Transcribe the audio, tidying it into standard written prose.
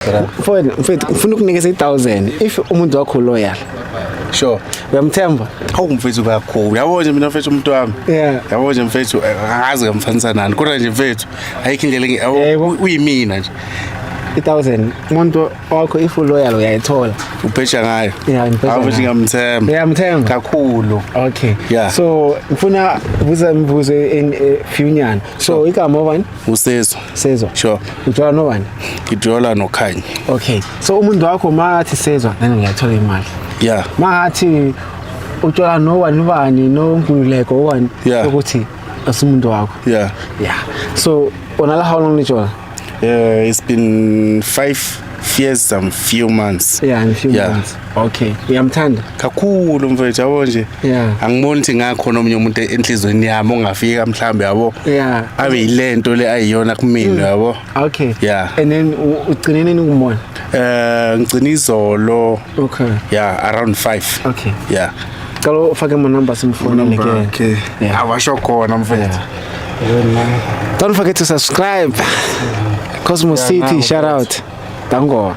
Mfowethu, mfethu, ngifuna ukunikeza i-1000 if umuntu wakho loyal. Sure. Uyamthemba? Hawu mfethu, kakhulu. Yabo nje mina mfethu, umuntu wami. Yabo nje mfethu, angazi ngamfanisa nani. Kodwa nje mfethu, ayikho indlela yabo, uyimina nje. I-1000 umuntu wakho if uloyal uyayithola. Ubheja ngayo. Yeah, ngibheja Hawu mfethu, ngayo. ngiyamthemba. Uyamthemba? Kakhulu. Okay. Yeah. So ngifuna ubuza imibuzo in few nyana. So igama obani? Usezwa. Sezwa. Sure. Uthola nobani? Ngijola noKhanya. Okay. So umuntu wakho mathi Sezwa, then uyathola imali. Mathi uthola nobani bani noNkululeko obani ukuthi asumuntu wakho. Yeah. So ona how long nijola? Yeah, it's been 5 years some few months. Yeah, in few months. Okay. Uyamthanda? Kakhulu mfethu, yabo nje. Angiboni ukuthi ngakhona omunye umuntu enhlizweni yami ongafika mhlambe, yabo. Abe yilento le ayiyona kumina, yabo. Okay. Yeah. And then ugcine nini ukumbona? Ngicina izolo. Yeah, around 5. Okay. Yeah. Cela ufake ama number simfonele ke. Okay. Yeah. Awasho khona mfethu. Don't forget to subscribe. Cosmo Yeah, City, now, shout out. Dango.